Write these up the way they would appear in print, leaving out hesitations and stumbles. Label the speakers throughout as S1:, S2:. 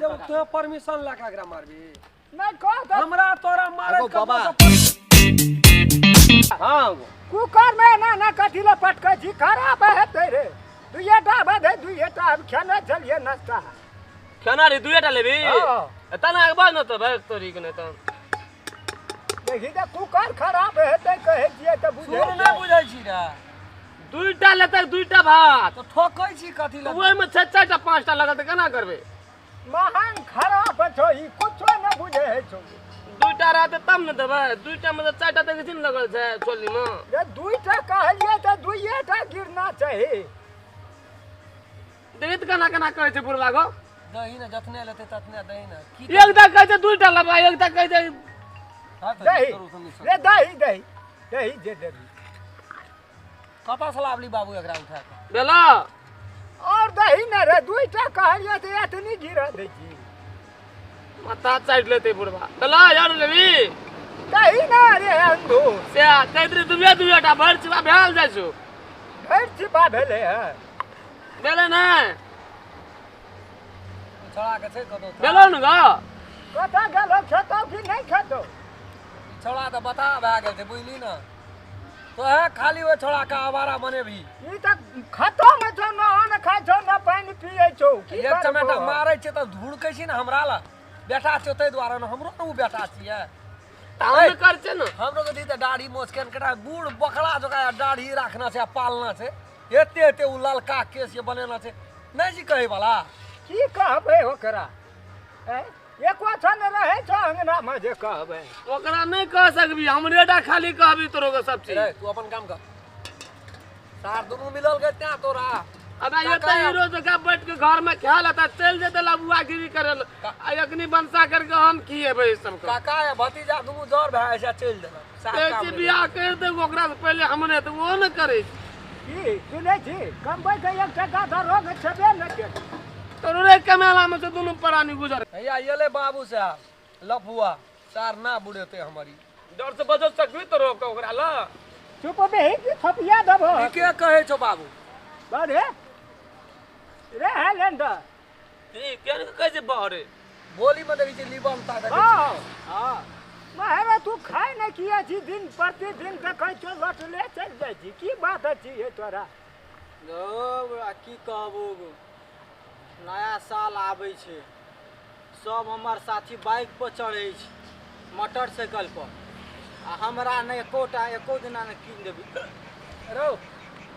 S1: जब तो परमिशन ला के एकरा मारबी
S2: नहीं कह दे
S1: हमरा तोरा मारे
S3: एगो बाबा।
S1: हां
S2: कुकर में ना ना कथी ला पटकै छी खराब हेतै रे दुइये टा बधै दुइये टा हम खेने छलियै नाश्ता
S4: खाना रे दुएटा लेबी
S2: हँ।
S4: तना के बाद न त भाई तोरी के नहीं त
S2: देखी तऽ कुकर खराब हेतै कहै छियै तऽ बुझै
S1: सुर नहि बुझै छी रे
S4: दुईटा लेतै दुईटा भात
S1: तो ठोकै छी कथी
S4: तऽ
S1: ला
S4: ओहिमे छै चारिटा पाँचटा लगल तऽ केना करबै
S2: महान खराब छौ ई कुछो नहि बुझै है छौ
S4: दुईटा रहतै तब ने देबै दुईटा मे तऽ चारिटा तऽ किछु ने लगल छै छोलीमे
S2: जे दुइटा कहलियै तऽ दुइये टा गिरना चाही
S4: देखै तऽ केना केना करै छै बुढ़बा गो
S1: दही ने जतने लेतै ततने दही ने की
S4: एकटा कहै छै दुईटा लेबै एकटा कहै छै
S1: हाँ तऽ
S2: दही
S1: करू सुनी
S2: रे दही दही दही जे देबी
S1: कतऽ से लाबली बाबू एकरा उठा के
S4: भेला
S2: और दही ने रे दुइटा कहलियै तऽ एतनी गिरा दै छी
S4: माथा चाटि लेतै बुढ़बा भेला यार लेबी
S2: दही ने रे अंधो
S4: से कहैत रही दुइए दुइएटा भरि छिपा भेल जाइ छौ
S2: भरि छिपा भेलै हँ
S4: भेलै नहि
S1: छोड़ा के छै कतौ
S4: भेलौ ने गो
S2: कतऽ गेलो खेतौ कि नहि खेतौ
S1: छोड़ा तऽ बता भए गेल छै बुझली ने तो है खाली ओहि छोड़ा के आवारा बनेबही
S2: ई तऽ खतम छौ न अन्न खाइ छौ न पानि पियै छौ की
S1: एक
S2: करबौ?
S1: चमेटा मारै छै तऽ धुड़कै छी ने हमरा लग बेटा छौ ताहि दुआरे ने हमरो ने ओ बेटा छियै
S4: तऽ हम कर छै ने
S1: हमरो के दी तऽ दाढ़ी मोछ केन कटा बूढ़ बकरा जकाँ दाढ़ी राखना छै आ पालना छै एते एते ओ ललका केश जे बनेना छै नहि जी कहै वाला
S2: की कहबै ओकरा ऐं? एको क्षण रहै छौ अंगनामे जे कहबै
S4: ओकरा नहि कह सकबी हमरे टा खाली कहबी तोरो के सब चीज
S1: रे तू अपन काम कर सार दुनू मिलल गए तैं तोरा
S4: अबे ये तऽ हीरो जकाँ बैठ के घर में खाय लेता चलि जेतै लबुआगिरी करे लए आ एखनी बनसा करके हम खिएबै ई सबके
S1: काका या भतीजा दुनू जर भए जाइ छै चलि देलक साफ
S4: कहै
S1: काम
S4: छी
S1: नहि
S4: बियाह करि देब ओकरा से पहिले हमरे तऽ ओहो ने करै छै
S2: की सुनै छी कमबै के एक टका तऽ रोग छेबे नहि केलै
S4: तोरो रे कमेला में से दुनू प्राणी गुजर
S1: हैया एलै बाबू साहब लफुआ सार ना बुढ़ेतै हमर ई
S4: डर से बचत सकबी तोरो के ओकरा ल
S2: चुप बेही कि थपिया देबो
S1: ई के कहै छौ बाबू
S2: बड़े रे हाइलैंडर
S4: ई केहन के कहै छै बहरे
S1: बोली में देखै छी लीबम ता देखै छी।
S2: हाँ हाँ महरा तू खाय नहि किया छी दिन प्रतिदिन देखै छौ लौटले चलि जाइ छी की बात अछि हे तोरा
S3: गो बड़ा की कहबो गो नया साल आबै छै सब हमर साथी बाइक पर चढ़ै छै मोटरसाइकिल पर आ हमरा नहि एकोटा एको दिना नहि कीन देबी
S1: रौ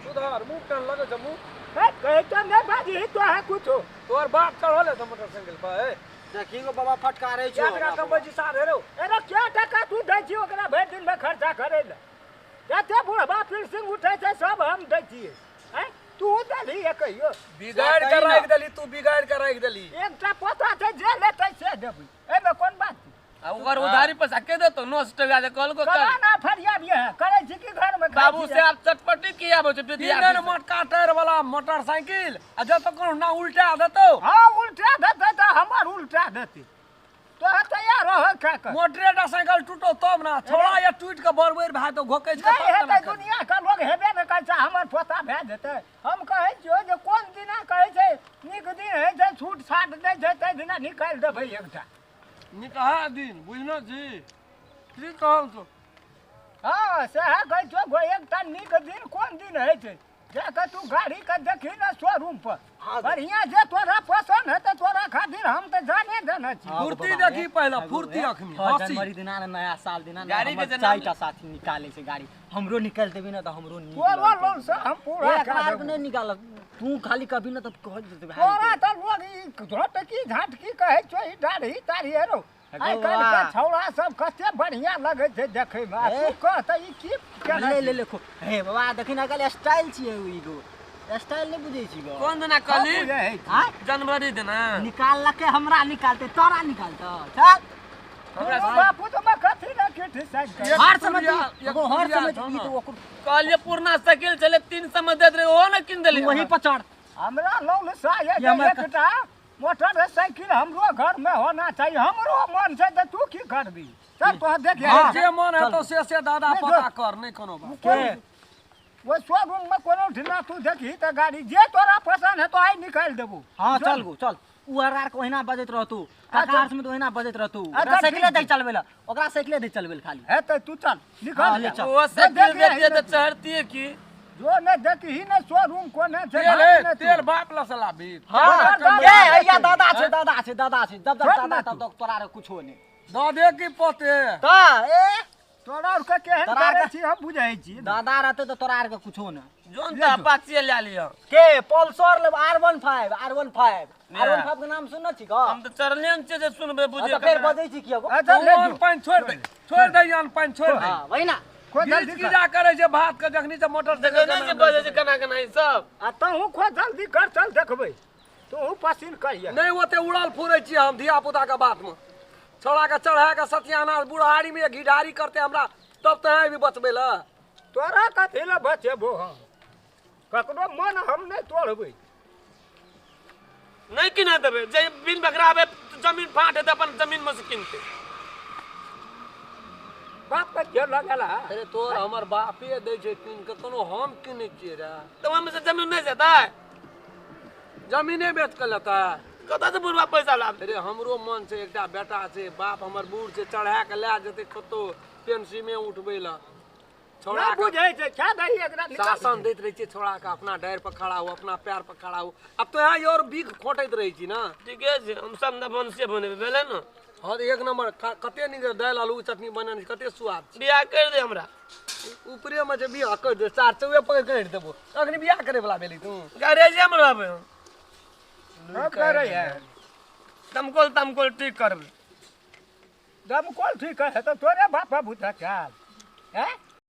S1: सुधार मुँह कान लगै छौ मुँह
S2: हे कहै तऽ नहि बाजही तोहे कुछो
S1: तोहर बाप चढ़ल है मोटरसाइकिल पर हे
S3: देखी गो बाबा फटकारै छौ
S1: क्या टका
S3: हमरा
S1: कमबै छी सार हे रौ
S2: अरे क्या टका तू दै छी ओकरा भरि दिनमे खर्चा करै लए जते बुढ़बा पिलसिंग उठै छै सब हम दै छियै आँय तू देलही हे कहियो
S1: बिगाड़ के
S3: कही ना।
S1: राखि देली तू बिगाड़ के राखि देली
S2: एकटा पोता छै जे लेतै से देबै एहिमे कोन बात छै
S4: आ ओकर उधारी पैसा के देतौ 900 टका जे कहलको कर
S2: केना ना फरियाबियै करै छी कि घरमे खाइ
S4: बाबू
S2: छियै?
S4: से आब चटपटी की आबै छै
S1: तीन
S4: विद्या
S1: दिन मोटका टायर वाला मोटरसाइकिल आ जब तक कोनो ना उल्टा देतौ
S2: हाँ उल्टा देतै तऽ हमर उल्टा देतै तोहर तैयार रह खा कऽ
S1: मोटरेटा साइकिल टूटो तब ना छोड़ा या टूट के बरबेर भए तो घोकै के
S2: नहि
S1: तब
S2: हेतै
S1: केना करबै?
S2: दुनिया के लोग हेबे ने करै छै हमर पोता भए जेतै हम कहै छियौ जे कोन दिना कहै छै नीक दिन होइ छै छूट छाट दै छै ताहि दिना निकालि देबै एकटा
S1: निकहा दिन बुझलो छी की कहल छौ
S2: हँ सएह कहै छियौ गो एकटा नीक दिन कोन दिन होइ छै जाकऽ तू गाड़ी के देखी ने शोरूम पर बढ़िया जे तोरा पसन्द हेतै तोरा खातिर हम तऽ जाने देने छी
S3: हाँ,
S1: फुर्ती
S3: बाबा,
S1: देखी पहले फुर्ती अखनी
S3: हाँ,
S1: हंसी
S3: जनवरी दिना ने नया साल दिना ने
S4: गाड़ी के
S3: हमर
S4: जे नाम-
S3: चारिटा साथी निकालै छै गाड़ी हमरो निकालि देबी ने तऽ हमरो नीक
S2: तोरो
S3: लगतै।
S2: लोन से हम पूरा
S3: एक
S2: कए
S3: बार
S2: देबौ।
S3: नहि निकालब तू खाली कभी ने तऽ कह देतै भाई
S2: तोरा तऽ लोग ई झोटकी झाटकी कहै छौ ई दाढ़ी ताढ़ी हेरो आइ काल्हि के छौड़ा सब कते बढ़िया लगै छै देखैमे आ तू कह तऽ ई की केना
S3: ले ले ले खो हे बाबा देखी ना काल्हि स्टाइल छियै ई गो स्टाइल नहि बुझै छी गो
S4: कोन दिना कहली
S2: बुझै छै?
S3: आँय?
S4: जनवरी दिना
S3: निकाललकै हमरा निकालतै तोरा निकालतौ चल
S4: हमरा
S2: दुनू बापू तऽ मे कथी ने की डिसाइड कर
S1: एक
S3: हर समय
S1: पुरिया-
S3: एगो
S1: एक
S3: हर
S1: पुरिया
S3: समय
S1: छौ
S3: ई
S1: ने।
S3: तऽ ओकर
S4: कहलियै पुरना साइकिल छलै 300 में दैत रहै ओहो ने कीन देली
S3: तू वही पर चढ़
S2: हमरा लौल सा ये
S3: ये हमर
S2: एकटा मोटरसाइकिल हमरो घर में होना चाहिए हमरो मन छै तऽ तू की करबी चल तोहर देख
S1: हाँ, जे मन हेतौ से से दादा
S2: नहि,
S1: पता कर नहि कोनो बात
S2: के वो शोरूम में कोनो ढिला तू देखी तऽ गाड़ी जे तोरा पसंद हेतौ आइ निकालि देबौ
S3: हाँ चल गो चल उ हर के ओहिना बजैत रहतू काका आर में तो ओहिना बजैत रहतू। ओकरा साइकिले दै चलबै ल, ओकरा साइकिले दै चलबै खाली।
S2: हे त तू चल निकल
S3: ले चल।
S4: ओ साइकिल दे त चढ़ती की
S2: जो न देखी न शोरूम कोने छै।
S1: तेल तेल बाप ल सलाबी।
S3: हां ए हैया दादा छै दादा छै दादा छै जब जब दादा तब तक तोरा रे कुछो नै
S1: दादे की पोते
S3: त ए
S2: तोरा आर के केहन करै छी हम बुझै छी।
S3: दादा रहते त तोरा आर के कुछो नै।
S4: जोन त अपाचे ले लियो
S3: के पल्सर लेब R15 R15 R15 के नाम सुनने छी का?
S4: हम त चढ़ले न छियै जे सुनबै बुझे
S3: त फेर बजै छी किया?
S2: अच्छा ले
S1: जो पानि छोड़ दे, छोड़ दे यान पानि छोड़ दे।
S3: हां वही ना
S2: को जल्दी
S1: की जा करे छै भात के जखनी से मोटरसाइकिल
S4: नै जे बजै छै केना केना ई सब।
S2: आ तहु खो जल्दी कर चल देखबै तोहू पसीन कहिया
S1: नै ओते उड़ल फुरै छी हम धिया पुता के बात में। छोड़ा के चढ़ा के सत्यानाश बुढ़ारी में घिढारी करते हमरा तब त भी बचबै ल।
S2: तोरा कथी ल बचेबो हम? ककरो मन हम नै तोड़बै।
S4: नै किना देबै जे बिन बकराबे जमीन फाटे त अपन जमीन में से किनते।
S2: बाप के जे लगला।
S1: अरे तोर हमर बापे दै छै किन के कोनो हम किनै छियै रे।
S4: त ओहिमे से जमीन नै जेतै?
S1: जमीने बेच के लेतै
S4: कतऽ से बुढ़वा पैसा लाब?
S1: अरे हमरो मन छै एकटा बेटा छै बाप हमर बूढ़ छै चढ़ा के लए जेतै कतौ पेंसी में उठबै ल। छोड़ा
S2: के बुझै छै क्या दही एकरा
S1: शासन दैत रहै छै छोड़ा के अपना डारि पर खड़ा हो अपना पैर पर खड़ा हो। अब तो यहाँ और बीख खोटैत रहै छी ना।
S4: ठीके छै हम सब न बनसे बनेबै भेलै न।
S1: हां एक नंबर कते नीक दालि आलू चटनी बनेने कते स्वाद छै।
S4: बियाह कर दे हमरा
S1: ऊपरे में जे बियाह कर दे चार चौए पकड़ के देबो। अखनी बियाह करे वाला भेली तू?
S4: गैरेजे में रहबै हम।
S2: कब करे है?
S4: दमकल तमकल ठीक करबै।
S2: दमकल ठीक है त तोरे बाप भूता चाल हैं?